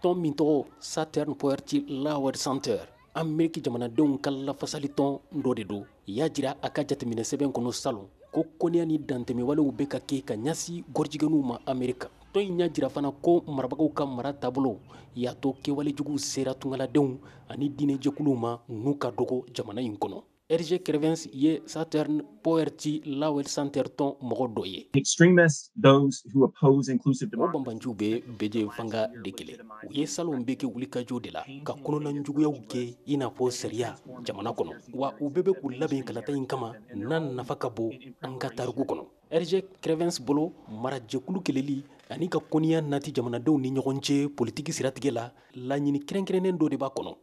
Tɔn min tɔgɔ Southern Poverty Law Center, Ameriki jamanadenw ka lafasalitɔn dɔ de don, y'a jira a ka jateminɛ sɛbɛn kɔnɔ salon ko kɔniya ni dantɛmɛwalew bɛ ka kɛ ka ɲɛsin gɔrijigɛniw ma Amerika. Tɔn in y'a jira fana ko marabagaw ka mara taabolo y'a to kɛwalejuguw sera tungaladenw ani diinɛjɛkuluw ma n'u ka dɔgɔ jamana in kɔnɔ. RG Crevens ye Southern Poverty Law Center tɔn mɔgɔ dɔ ye. Extremists, those who oppose inclusive O democracy. banbanciw bɛ bɛɛ fanga de kɛlɛ. U ye salon bɛɛ kɛ wulikajɔ de la ka kɔnɔna juguyaw kɛ i n'a fɔ sariya jamana kɔnɔ. Wa u bɛɛ bɛ k'u labɛn kalata in kama n'a nafa ka bon an ka tariku kɔnɔ. RG Crevens bolo, marajɛkulu kɛlɛli ani ka kɔniya nati jamanadenw ni ɲɔgɔn cɛ politiki siratigɛ la, laɲini kɛrɛnkɛrɛnnen dɔ de b'a kɔnɔ.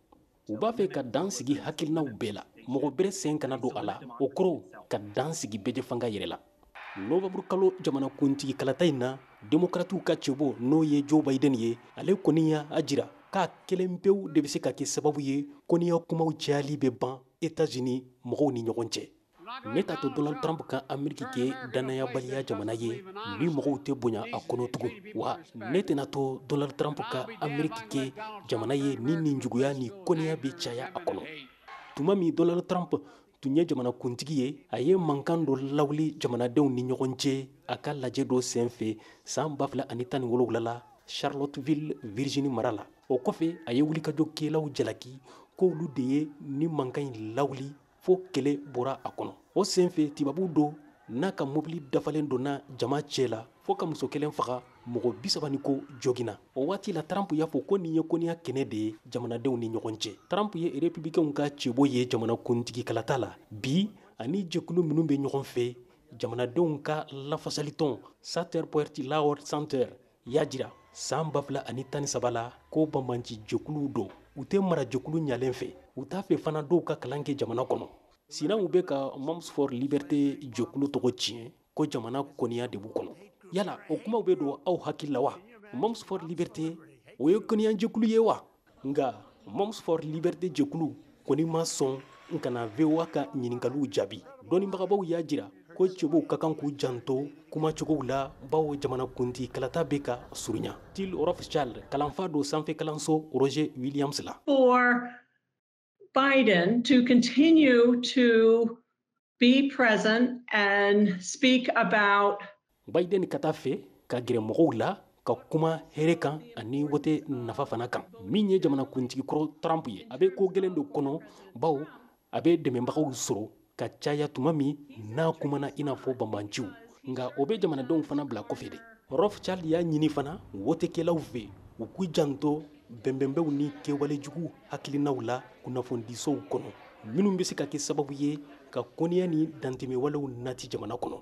U b'a fɛ ka dan sigi hakilinaw bɛɛ la, mɔgɔ bɛrɛ sen kana don a la, o kɔrɔ ka dan sigi bɛɛ fanga yɛrɛ la. Novembre kalo jamanakuntigi kalata in na, demokratiw ka cɛbɔ n'o ye Joe Biden ye, ale kɔni y'a jira k'a kelen pewu de bɛ se ka kɛ sababu ye kɔniya kumaw cayali bɛ ban États-Unis mɔgɔw ni ɲɔgɔn cɛ. Ne t'a to Donald Trump ka Ameriki kɛ dannayabaliya jamana ye ni mɔgɔw tɛ bonya a kɔnɔ tugun. Wa ne tɛna to Donald Trump ka Ameriki kɛ jamana ye ni ninjuguya ni kɔniya bɛ caya a kɔnɔ. Tuma min Donald Trump tun ye jamanakuntigi ye, a ye mankan dɔ lawuli jamanadenw ni ɲɔgɔn cɛ a ka lajɛ dɔ senfɛ san 2017 la Charlottesville, Virginie mara la. O kɔfɛ, a ye wulikajɔkɛlaw jalaki k'olu de ye ni mankan in lawuli fo kɛlɛ bɔra a kɔnɔ. O senfɛ, tubabu dɔ n'a ka mobili dafalen donna jama cɛ la fo ka muso kelen faga, mɔgɔ 30 ni ko joginna. O waati la, Trump y'a fɔ ko nin ye kɔniya kɛnɛ de ye jamanadenw ni ɲɔgɔn cɛ. Trump ye républicainw ka cɛbɔ ye jamanakuntigi kalata la bi, ani jɛkulu minnu bɛ ɲɔgɔn fɛ, jamanadenw ka lafasalitɔn Southern Poverty Law Center y'a jira san 2013 la ko banbanci jɛkuluw don, u tɛ marajɛkulu ɲalen fɛ, u t'a fɛ fana dɔw ka kalan kɛ jamana kɔnɔ. Sinaw bɛ ka Moms for Liberté jɛkulu tɔgɔ tiɲɛ ko jamana kɔniya de b'u kɔnɔ. Yala o kumaw bɛ don aw hakili la wa? Moms for Liberté, o ye kɔniya jɛkulu ye wa? Nka Moms for Liberté jɛkulu kɔni ma sɔn n kana VOA ka ɲininkaliw jaabi. Dɔnnibagabaw y'a jira ko cɛbɔw ka kan k'u janto kumacogow la, bawo jamanakuntigi kalata bɛ ka surunya. Til Rothschild, kalanfa don sanfɛ kalanso Roger Williams la. For Biden to continue to be present and speak about Biden ka taa fɛ ka gɛrɛ mɔgɔw la ka kuma hɛrɛ kan ani wote nafa fana kan. Min ye jamanakuntigi kɔrɔ Trump ye, a bɛ ko gɛlɛn dɔ kɔnɔ, bawo a bɛ dɛmɛbagaw sɔrɔ ka caya tuma min n'a kumana i n'a fɔ banbanciw, nka o bɛ jamanadenw fana bila kɔfɛ de. Rothschild y'a ɲini fana wotekɛlaw fɛ u k'u janto bɛnbɛnbɛnw ni kɛwalejugu hakilinaw la kunnafonidisow kɔnɔ, minnu bɛ se ka kɛ sababu ye ka kɔniya ni dantɛmɛwalew nati jamana kɔnɔ.